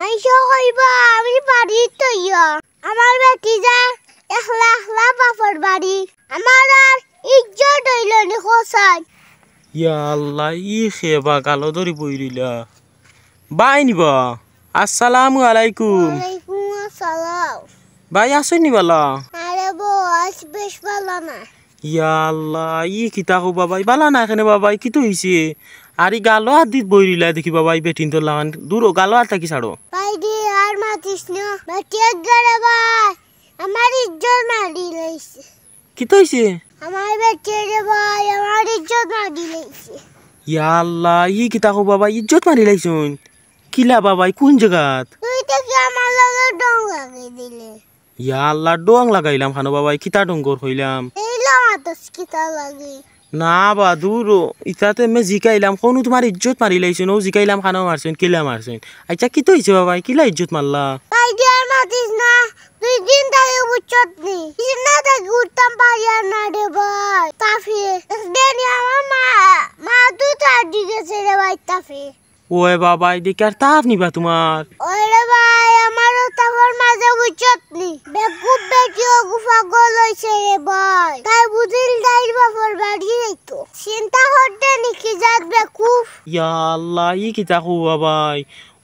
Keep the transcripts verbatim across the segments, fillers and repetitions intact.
মানষে কইবা আমি বাড়িত থইয়া। আমার বেটি যায় একলা একলা বাপর বাড়ি। আমার আর ইজ্জত অইলো নি কও চাইন। ইয়া আল্লাহ, ই কে বা গালো ধরি বই রইলা। ভাই নি বা? আসসালামু আলাইকুম। ওয়ালাইকুম আসসালাম। ভাই আছইন নি বালা? আরে বো, আজ বেশ বালা না। ইয়া আল্লাহ, ই কিতা কও বাবাই, বালা না কেনে বাবাই, কিতা অইছে? আর ই গালো আত দি বই রইলা দেখি বাবাই, বেটিন্তর লাখান। দুরো, গালো আত থাকি ছাড়ো। ভাই রে, আর মাতিস না। বেটি এক গেলে ভাই, আমার ইজ্জত মারি লাইছে। কিতা অইছে? আমার বেটি রে ভাই, আমার ইজ্জত মারি লাইছে। ইয়া আল্লাহ, ই কিতা কও বাবাই, ইজ্জত মারি লাইছইন? কিলা বাবাই, কুন জাগাত? তুই তো কি আমার লগে ঢং লাগাই দিলে? ইয়া আল্লাহ, ঢং লাগাইলাম কেনে বাবাই, কিতা ঢং কর কইলাম? এইলা মাতস কিতা লাগি? না বা, দুরো, ইতাতে আমি জিকাইলাম, কুনু তুমার ইজ্জত মারি লাইছইন, অউ জিকাইলাম কেনে মারছইন, কিলা মারছইন। আইচ্ছা, কিতা অইছে বাবাই, কিলা ইজ্জত মারলা? ভাই রে, আর মাতিস না, দুই দিন থাকি বুঝছত নি, বিছনা থাকি উঠতাম পারিয়ার না রে ভাই, তাফে। একদিন আমার মা, মা তো তার দিকে ছেড়ে ভাই তাফে। ওই বাবাই, দেখি আর তাফ নি বা তুমার? ওরে ভাই, আমারও তাফর মাঝে বুঝছত নি। বেকুব বেটি অগু পাগল অইছে রে ভাই। তাই বুঝিল তাইর বাপর বাড়ি যাইতো। চিন্তা করতে নি কি জাত বেকুব। ইয়া আল্লাহ, ই কিতা কও বাবাই?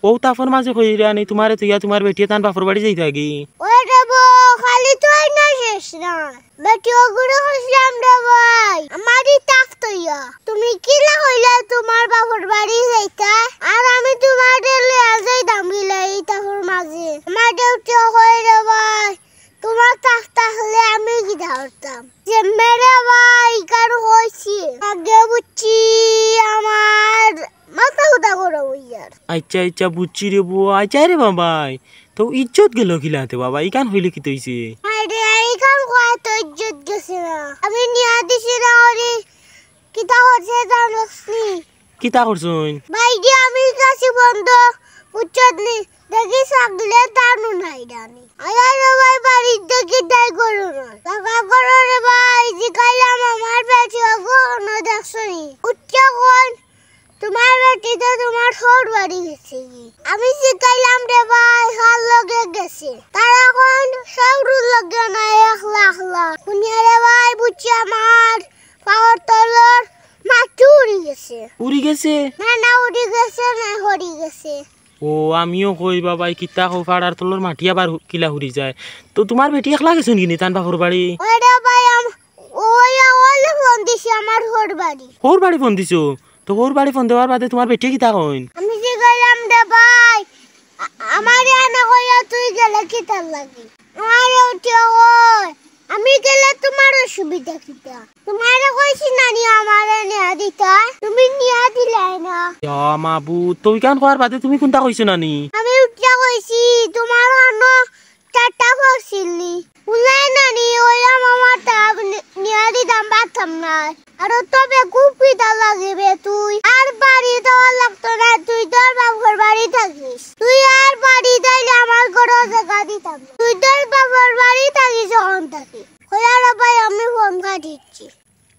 অউ তাফর মাঝে কইরা নি তুমারে থইয়া তুমার বেটিয়ে তান বাপর বাড়ি যাইতা গি? ওরে বো, খালি তো আইনা শেষ না। বেটি অগুরে কইছিলাম রে ভাই, আমারই তাফ থইয়া। তুমি কিলা কইলে তুমার বাপর বাড়ি যাইতা? আর আমি তুমারে লইয়া যাইতাম কিলা ই তাফর মাঝে? আমার দেউটিয়ে কয় রে ভাই, তুমার তাফ থাকলে আমি কিতা করতাম? যে মেরে ভাই, কার কইছি? আগে বুঝছি আমার মাথা উদা গরম অইয়ার। আইচ্ছা, আইচ্ছা, বুঝছি রে বো। আইচ্ছা রে বাবাই, তো ইজ্জত গেল কিলাতে বাবা? ইখান কইলে কিতা অইছে? আরে, ইখান কওয়া তো ইজ্জত গেছে না। আমি নিয়া দিছি না ওরে। কিতা করছে জানোস নি? কিতা করছইন? ভাই রে, আমি কাছে বন্ধ, বুঝছত নি? দেখি ছাগলে তানু নাই জানি। আরে ভাই, বাড়িত দেখি তাই করো না। বাবা করো রে ভাই, জিকাইলাম আমার বেটি অগু, না দেখছো নি? উঠছে কোন? তুমার বেটি তো তুমার হউর বাড়ি গেছে গি। আমি জিকাইলাম রে ভাই, কার লগে গেছে। তারা কইন কেউর লগে নাই, একলা একলা। হুনিয়া রে ভাই, বুঝছি আমার পাওর তলর মাটি উড়ি গেছে। উড়ি গেছে? না, না, উড়ি গেছে না, হরি গেছে। ও, আমিও কই বাবাই, কিতা কও, পাড়ার তলর মাটি আবার হু-, কিলা হুরি যায়? তো তুমার বেটি একলা গেছইন গি নি তান বাপর বাড়ি? ওরে ভাই, আম-, ওই, ওলে ফোন দিছে আমার হউর বাড়ি। হউর বাড়ি ফোন দিছো? তো হউর বাড়ি ফোন দেওয়ার বাদে তুমার বেটিয়ে কিতা কইন? আমি জিকাইলাম রে ভাই, আ-, আমারে আনা কইয়া তুই গেলে কিতার লাগি? আমারে উঠিয়া কয়, আমি গেলে তুমার অসুবিধা কিতা? তুমারে কইছি না নি আমারে নিয়া দিতা, তুমি নিয়া দিলায় না। ইয়া মাবুদ, তো ইখান কওয়ার বাদে তুমি কুনটা কইছো না নি? আমি উঠিয়া কইছি, তুমার অনো টাটা পড়ছিল নি? হুনলায় না নি, ওই আমার তাফ নি-, নিয়া দিতাম পারতাম না। আর তো বেকুব কিতা লাগে বে তুই? আর বাড়ি দেওয়া লাগতো না, তুই তোর বাপর বাড়ি থাকিস। তুই আর বাড়ি দিলে আমার ঘরো জাগা দিতাম না। তুই তোর বাপর বাড়ি থাকিস অখন থাকি। কইয়া রে ভাই, আমি ফোন কাটিচ্ছি।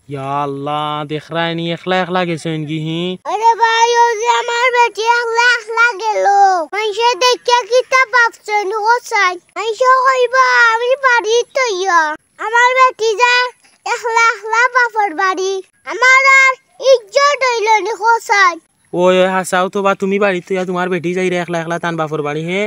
ইয়া আল্লাহ, দেখরায় নি একলা একলা গেছইন গি হি? আরে ভাই, অউ যে আমার বেটি একলা একলা গেল। মানষে দেখিয়া কিতা ভাবছইন, ও চাই। মানষে কইবা আমি বাড়িত থইয়া। আমার বেটি যায় একলা একলা বাপর বাড়ি। আমার আর ইজ্জত অইলো নি, ও চাই। ওই, ওই, হাছাউ তো বা, তুমি বাড়িত থইয়া তুমার বেটি যাইরে একলা একলা তান বাপর বাড়ি, হে?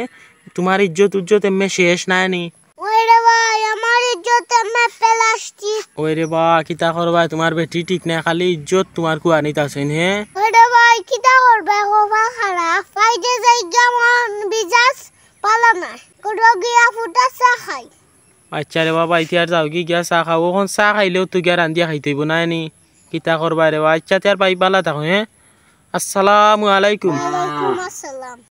তুমার ইজ্জত উজ্জত এমনে শেষ নায় নি? ওই রে ভাই, আমার ইজ্জত এমনে প্লাস্টিক। ওই রে বা, কিতা করবায়, তুমার বেটি ঠিক নায়, খালি ইজ্জত তুমার কুয়ানিত আছইন, হে? ওই রে ভাই, কিতা করবায়, কপাল খারাপ। বাইরে যাইগিয়া মন মিজাজ ভালা নায়। ঘরো গিয়া ফুটা চা খাই। আইচ্ছা রে বাবা, ইতা আর যাওগি গিয়া চা খাও। অখন চা খাইলেও তো গিয়া রান্দিয়া খাইতে অইবো নায় নি? কিতা করবায় রে বা? আইচ্ছা, তে আর ভাই ভালা থাকো, হে? আসসালামু আলাইকুম। ওয়ালাইকুম আসসালাম।